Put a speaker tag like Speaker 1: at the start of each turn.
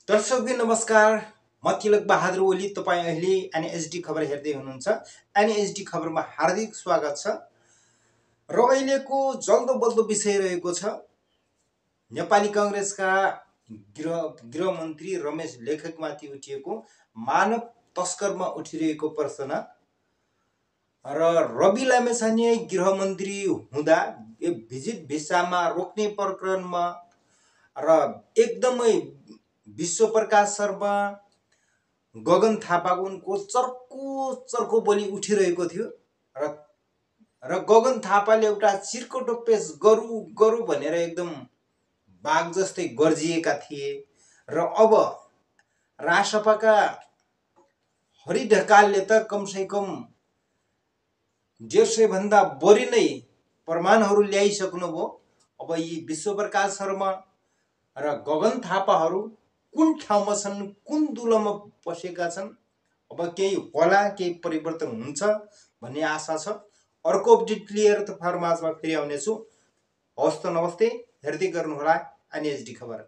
Speaker 1: दर्शकबिन नमस्कार। म तिलक बहादुर ओली। तपाईँ अहिले एनएचडी खबर हेर्दै हुनुहुन्छ। एनएचडी खबरमा हार्दिक स्वागत छ। र अहिलेको जल्दो बल्दो विषय रहेको छ नेपाली कांग्रेसका गृहमन्त्री रमेश लेखकमाथि उठिएको मानव तस्करमा उठिरहेको प्रश्न र रवि लामेछाने गृहमन्त्री हुँदा भिजिट भिसामा रोक्ने प्रकरणमा र एकदमै विश्वप्रकाश शर्मा गगन थापाको उनको चर्को बोली उठिरहेको थियो र गगन थापाले एउटा चिर्कोटो पेश गरौँ भनेर एकदम बाघ जस्तै गर्जिएका थिए। र अब रासपाका हरि ढकालले त कमसे कम 150 भन्दा बढी नै प्रमाणहरू ल्याइसक्नुभयो। अब यी विश्वप्रकाश शर्मा र गगन थापाहरू कुन ठाउँमा छन्, कुन दुलोमा पसेका छन्, अब केही होला, केही परिवर्तन हुन्छ भन्ने आशा छ। अर्को अपडेट लिएर तपाईँहरुमाझमा फेरि आउनेछु। हवस् त नमस्ते। हेर्दै गर्नुहोला एनएचडी खबर।